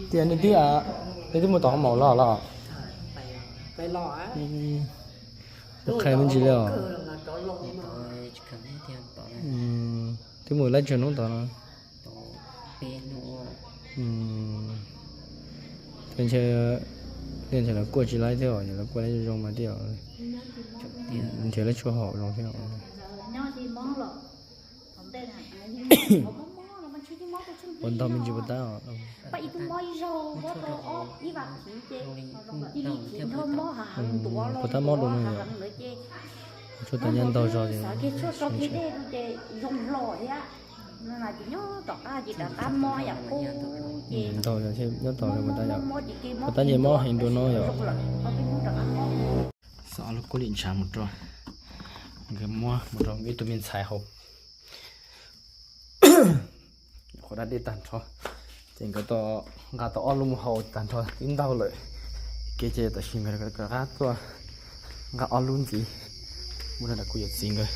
Tias nej twb, nej twb mus tom hoo maum los los? Qhia me ntsis li os. Twb mus laib tsawg hnub tod no? Ntshe, ntshe lawv kuaj tsis laib thiab, yog lawv kuaj laib zoo zoo mas thiaj nrhiav lawv tshuaj haum zoo thiab. Ua ntog me ntsis puas tab? Puas tab mob dua no yom? Tshuaj tas nyaj ntaug zog. Ntaug nyob tod puas tab yom? Puas tab ntshe mob heev dua no yom? Xav ob lub kub lim ntshav mus rau, nkawd muab mus rau nkawd ib tug me ntxhais haus. Qhov dab dej tag nrho, ces nkawd nqa tau ob lub mus haus tag nrho twb ntaug lawm. Kev ces tam sim nkawd rov qab tuaj nqa ob lub ntxiv mus rau kuv yawm txiv nkawd.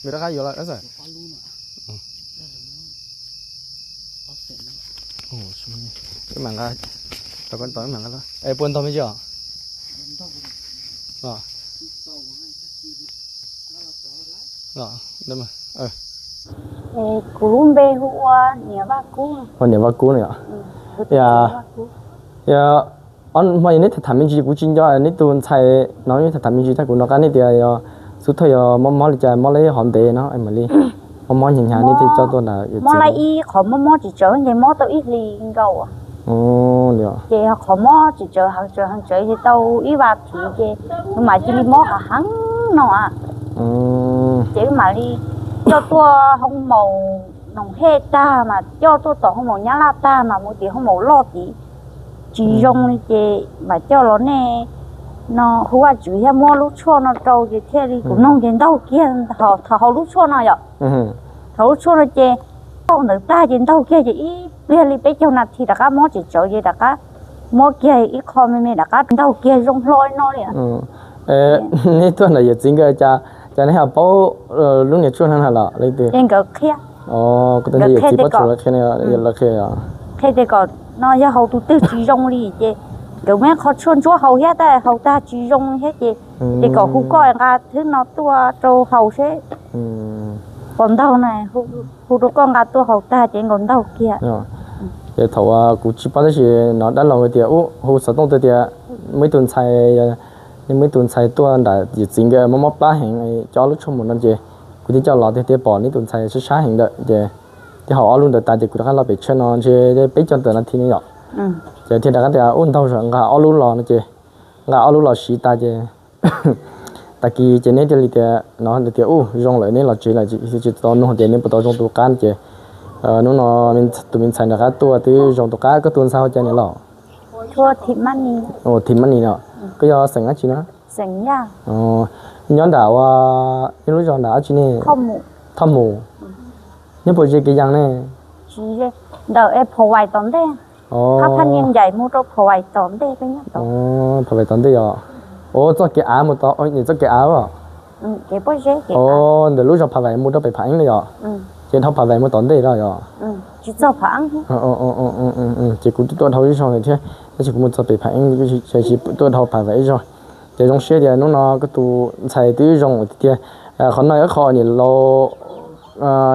Nws rov qab yuav lawm. Mam nqa, tau koj tau mam nqa los. Es puas ntog me ntsis os? Kuv lub npe hu ua Niam Vaj Kub. Ua Niam Vaj Kub no yom? Yog, yog, hmo neb tham tham me ntsis kuv tsis nco neb tus ntxhais no, neb tham tham me ntsis tag kuv nov qab neb tias yog xub thawj yog mob mob li cas, mob lawm hov ntev no mam li mob mob hnyav hnyav neb thiaj coj tuaj nram yawm txiv. Mob lawm ib qhov mob mob tsis tsawg ces mob tau ib hlis nkaus. Ces qhov mob tsis tsawg heev tsawg heev tsawg ces tau ib vas thiv ces wb mam cia li mob qhov heev no. Ces wb mam li coj tuaj hoo maum Noom Hej tag mas coj tuaj tom hoo maum Nyab Laj tag mas mus tim hoo maum loj tid tsis zoo li ces mam coj los nej no hu Vaj Tswv thiab muab lub tshuaj no rau ces thiaj li kuv noog ces ntaug kiag thaum haus lub tshuaj no yom. Thaum lub tshuaj no ces tau ntawd tag ces ntaug kiag ces ib pliag li peb caug nas this rov qab mob tsis tsawg ces rov qab mob kiag ib qho me me rov qab ntaug kiag zoo hlo li no li. Neb tuaj nram yawm txiv nkawd cas, cas neb ho paub lub niag tshuaj no na los li twg? Nkawd qhia, kuv tus ntawd yawm txiv paub tshuaj lawv qhia, lawv qhia. Qhia tias kom no yog haus tus twg tsis zoo li ces nkawd muab qho tshuaj ntsuab haus thiab tab haus tag tsis zoo thiab ces, ces kom hu koj nqa thwb no tuaj rau haus seb puas ntaug na, hu rau koj nqa tuaj haus tag ces nkaus ntaug kiag. Ces thaum kuv tsis paub tab sis no dab laug tias ub hu xov tooj tuaj tias muaj ib tug ntxhais, muaj ib tug ntxhais tuaj nram yawm txiv nkawd mob mob plab heev, coj lub tshuaj mus no ces kuv thiaj coj los tiag tias pom neb tus ntxhais sab sab heev ntawd ces thiaj haus ob lub ntawd tas ces kuv rov qab los pem tsheb no ntshe peb caug tawm nas this ne yom. Ces thiaj rov qab tias ub ntaug nqa ob lub los no ces nqa ob lub los siv tas ces tag kis ces neb thiaj li tias no tias ub zoo lawm neb los tsev lawm tsis tau nug tias neb puas tau zoo tus qab ces hnub no tus me ntxhais nram qab tuaj twb zoo tus qab. Koj tus ntxhais hu cas niam laus? Thim Mab Nis no. Koj yog xeem dab tsi na? Nyob nram ua, nyob lub zos nram dab tsi ne? Thoj Mus. Nyob puas ze kev yas ne? Ntawm Pham Vais tom ntej. Pham Vais tom ntej yom. Ua txoj kev av mus tod, txoj kev av os. Ntawm lub zos Pham Vais mus rau pem Pham Eeb na yom. Ces dhau Pham Vais mus tom ntej los yom. Ces kuv twb tuaj dhau ib zaug lawm thiab, tab sis kuv mus txog pem Pham Eeb, tsis tuaj dhau Pham Vais ib zaug. Ces zoo siab tias hnub no koj tus ntxhais twb zoo tiag tiag. Qhov no ib qho niam laus,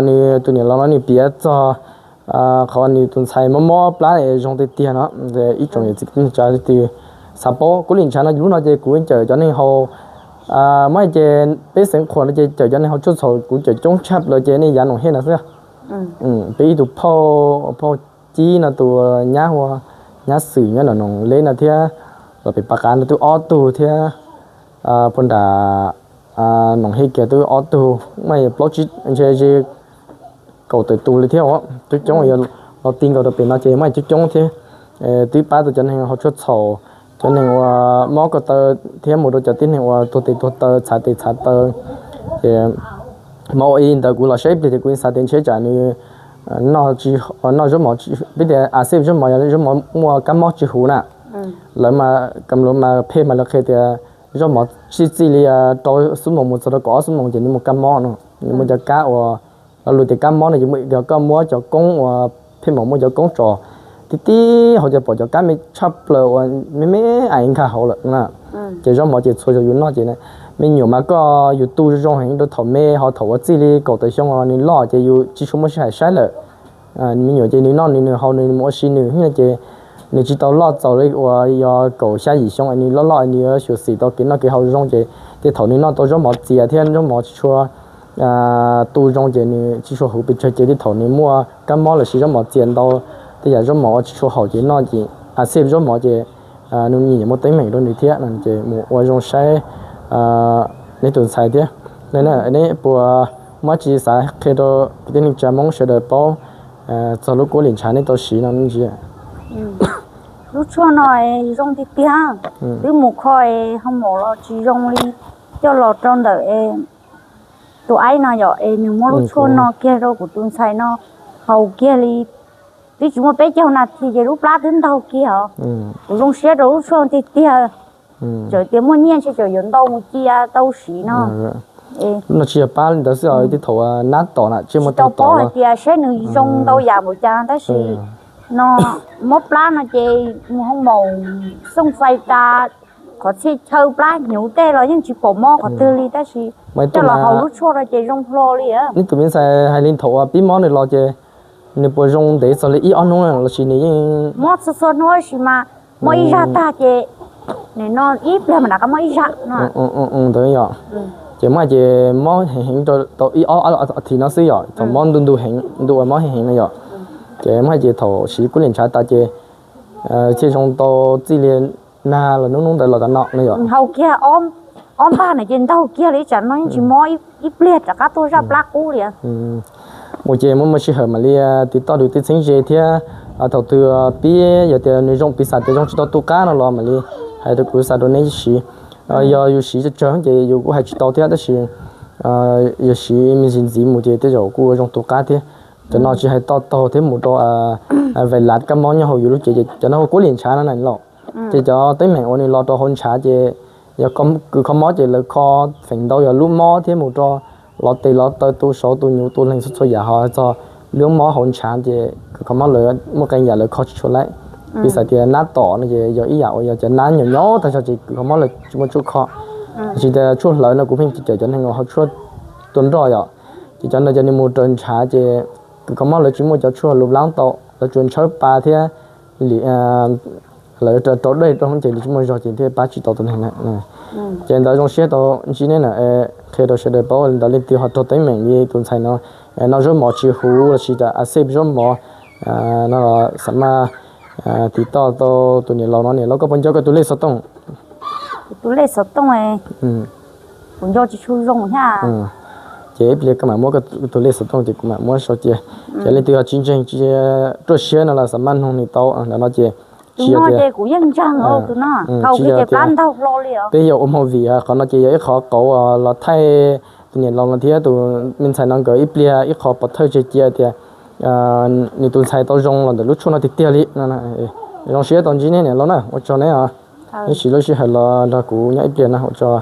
nws tus niam laus no nws piav txog qhov nws tus ntxhais mob mob plab zoo tiag tiag no, ib tsoom niam txiv kwv tij neej tsa leej twg xav paub kub lim ntshav no lub no ces kuv cawm cov neeg haus, muab ces peb xeev qhuas no ces cawm cov neeg haus tshuaj txhaum kuv cawm coob tshaj plaws ces nej yav Noom Hej no xwb. Peb ib tug phauj, phauj Cib no tus nyab hu ua nyab Xwm nyob nram Noom Leb no thiab, los pem Pas Qav no twb ob tug thiab, puag nram Noom Hej kiag twb ob tug, muaj plaub tsib ntshe ze kaum tawm tus li thiab os. Coob coob los ti nkaus rau pem no ces muaj coob coob thiab. Twb pab tau cov neeg haus tshuaj txhaum, cov neeg uas mob ko taw thiab mus rau cov tib neeg uas tuag tes tuag taw, txhav tes txhav taw. Ces mas ua ib ntawd kuv los saib ib pliag ces kuv xav tias ntshe tsam nws noj zaub mov, peb tias a xej zaub mov yog zaub mov muaj kab mob tsis huv na. Lawv mas kam lus mas phem mas lawv qhia tias zaub mov txij txij li rau xuab moos mus txog rau kaum ob xuab moos ces nws muaj kab mob no. Nws muaj cov kab uas lo lus tias kab mob no ces yog koj muab cov koob uas pheej mam muaj cov koob tso tib tib hauv ces pom cov kab me tshaj plaws uas me me ais nkag hauv lawm na. Ces zaub mov ces txhua zaus yus noj ces me nyuam mas koj yus tu zoo heev rau thaum me ho thaum uas txij li kaum tawm xyoo nws loj ces yus tsis tshua muaj sij hawm saib lawm. Me nyuam ces nws noj nws, nws haus nws, nws mus ua si nws ces nws tsis tau loj txaus li uas yog kaum xya yim xyoo es nws loj loj es nws yuav xyuam xim tau kev noj kev haus zoo ces tej thaum nws noj tau zaub mov txias thiab zaub mov tsis tshua tu zoo ces nws tsis tshua huv pes tsawg ces tej thaum nws muaj kab mob lossis zaub mov txias ntau, tej yam zaub mov uas tsis tshua haum ces noj ces a xej zaub mov ces nws nyiam muaj teeb meem rau nws thiab no ces mus ua zoo saib neb tus ntxhais thiab. Neb puas muaj dab tsi xav qhia rau kwv tij neej tsa Hmoob sawv daws paub txog lub kuab lim ntshav neb tau siv no ntsia? Lub tshuaj no zoo tiag tiag, twb mus kho es ho maum los tsis zoo li, coj los rau ntawm es tus aib no yom es nws muab lub tshuaj no kiag rau kuv tus ntxhais no haus kiag li, twb tsis muaj peb caug nas this ces lub plab twb ntaug kiag os. Kuv zoo siab rau lub tshuaj tiag tiag, txawm tias muaj nyiaj ntshe txawm yuav ntau mus cia tau siv no. No tsis yog pab li ntawd xwb os, tej thaum nab tom na tsis muaj tau paub hais tias saib nws zoo ntau yam npaum cas tab sis no mob plab no ces mus hoo maum xooj fais tas, qhov txhia chaw plab hnyuv tej los yeej tsis pom mob qhov twg li tab sis coj los haus lub tshuaj no ces zoo hlo li. Neb tus me ntxhais hais li thaum uas pib mob nws los ces nws puas zoo ntev txog li ib ob hnub lossis nws yeej mob txhua txhua hnub tab sis mas mob ib zag tag ces nim no ib pliag mas rov qab mob ib zag no. Ntawd yom, ces muab ces mob heev heev tau ib ob as thiv no xwb yom, thaum mob ntu ntu heev, ntu uas mob heev heev no yom, ces muab ces thaum siv kuab lim ntshav tas ces thiaj zoo tau txij li nag los hnub hnub ntawd los tom no no yom. Haus kiag ob npag na ces ntaug kiag li, tsam no yeej tsis mob, ib pliag rov qab tuaj zaj plab qub li. Mus ces muaj muaj sij hawm mam li tiv toj rau tej txheeb ze thiab. Thaum twg pib yog tias nws zoo piv xam tias zoo tsis tau tu qab no los mam li hais rau kuv xa rau neb siv. Yog yus siv tsawg tsawg ces yus kuj hais tsis tau thiab tab sis yog siv me ntsis ntxiv mus ces tej zaum kuj ua zoo tu qab thiab. Cov no tsis hais to taug thiab mus rau vais lav kab mob nyob hauv yus lub cev ces cov no hu kuab lim ntshav no na los. Ces cov teeb meem uas nws los rau hauv ntshav ces yog kws kho mob ces lawv kho feem ntau yog lub mob thiab mus rau lov tes lov taw, tu saud tu nyuv tu leeg txhua txhua yam ho txog lub mob hauv ntshav ces kws kho mob lawv muaj qee yam lawv kho tsis tshua laib. Piv xam tias nab tom no ces yog ib yam uas yog cov nab nyaum nyaum tag zog ces kws kho mob lawv tsis muaj tshuaj kho. Tiam sis tias tshuaj hlawv no kuv pheej cem cov neeg uas haus tshuaj tua nroj yom, ces cov no ces nws mus raws ntshav ces kws kho mob lawv tsis muaj cov tshuaj lus laab tau, lawv tsuas ntshawb pa thiab lawv rau dej rau ces nws tsis muaj zog ces thiaj pab tsis tau tus neeg na. Ces ntawd zoo siab tau ntsib neb na, qhia rau sawv daws paub li ntawd. Leej twg ho raug teeb meem li tus ntxhais no, noj zaub mov tsis huv lossis tas a xej zaub mov no los xam maj tiv toj tau tus niam laus no. Niam laus, koj puas nco koj tus lej xov tooj? Tus lej xov tooj, kuv nco tsis tshua zoo thiab. Ces ib pliag koj mam muab koj tus lej xov tooj ces kuv mam muab sau cia. Ces leej twg ho tsis ntseeg tsis ruaj siab no los xam maj noog nws tau ntawm no ces. Tus no ces kuv yeej ntseeg tus no, thaum ub ces plab ntaug hlo li os. Peb yuav ua movie qhov no ces yog ib qhov qauv los thaij tus niam laus no thiab tus me ntxhais no nkawd ib pliag ib qho pov thawj tseg cia tias nws tus ntxhais tau zoo los ntawm lub tshuaj no tiag tiag li. Zoo siab tau ntsib neb niam laus na, ua tsaug neb os. Neb siv lub sij hawm los nrog kuv nyob ib pliag na, ua tsaug.